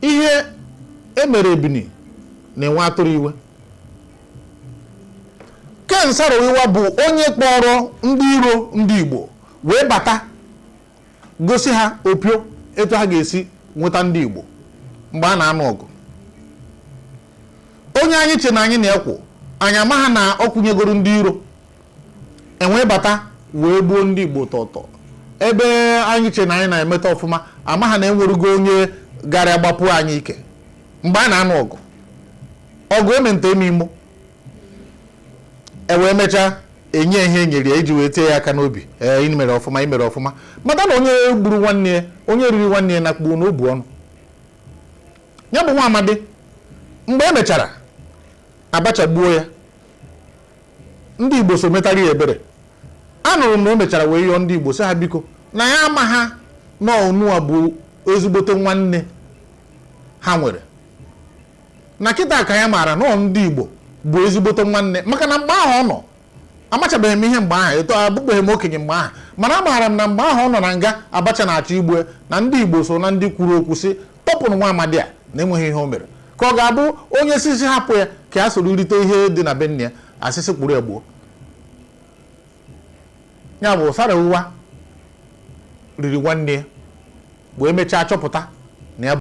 Ihe emere ebini na-ewe atụrụ iwe. Ken Saro-Wiwa bụ onye kpọrọ ndị iro ndị Igbo wee bata gosi ha opio etu ha ga-esi nweta ndị Igbo mgbe a na-anụ ọgụ. Onye anyị che na anyị na-ekwu, anyị amaghị na ọ kwụnyegoro ndị iro enwee bata wee gbuo ndị Igbo tọtọ. Ebe anyị che na anyị na-emeta ọfụma, amaghị na enwerugo onye gara agbapụ anyị ike mgbe a na-anụ ọgụ. Ọgụ eme nta eme imo, e wee mechaa enye ihe enyere ya iji wee tie ya aka n'obi. Ee, ị mere ọfụma, ị mere ọfụma. Mata na onye gburu nwanne ya, onye riri nwanne ya na kpuo n'obu ọnụ ya bụ nwa amadi. Mgbe e mechara Abacha gbuo ya, ndị Igbo so metara ya ebere. Anụrụ m na o mechara wee yọọ ndị Igbo sị ha biko, na ya ama ha na onua bụ ezigbote nwanne ha nwere, na kịta ka ya maara na ndị Igbo bụ ezigbote nwanne. Maka na mgbe ahụ ọ nọ, amachabeghị m ihe mgbe ahụ, eto abụbeghị m okenye mgbe ahụ, mana amaara m na mgbe ahụ ọ nọ na nga Abacha na-achọ igbu, na ndị Igbo so na ndị kwuru okwu sị tọpụrụ nwa amadi a na enweghị ihe o mere, ka ọ ga-abụ onye sisi hapụ ya ka ya soro rite ihe dị na be nne ya, asịsị kpụrụ ya gbuo ya. Bụ Saro-Wiwa riri nwanne ya wee mechaa chọpụta.